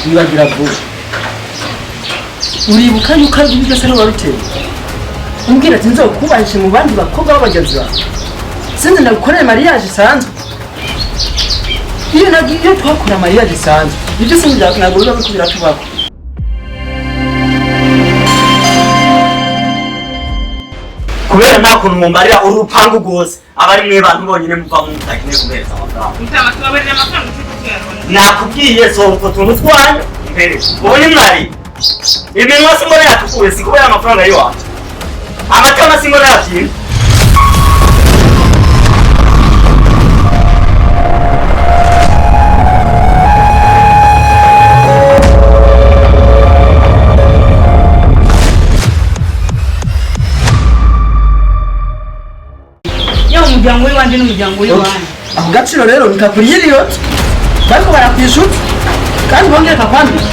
Wibagira vuba. Uribuka yuko ari byose ari wabiteye, umbwira ati nzokubahishe mu bandi bakobwa b'abagenzi bawe, sinzi ndagukorere mariage isanzwe. Iyo nagiye, iyo twakora mariage isanzwe, ibyo sinzi ntabwo biba biriko biratubako. Kubera nta kuntu mumbarira urupangu rwose, aba ari mwe bantu bonyine muva mu mutakeneye kubereza amafaranga. Mutama, tubabarira, amafaranga ufite tuyabona. Nakubwiye, sohora utwo tuntu twanyu mbere ubu ni mwari iminwa simbona yatukuye, si kubera amafaranga y'iwacu, amatama simbona yabyimba. Yaba umuryango w'iwanjye n'umuryango w'iwanyu. Ako gaciro rero nikakuriyiriyoti bariko barakwishuta kandi bongere kakwambika.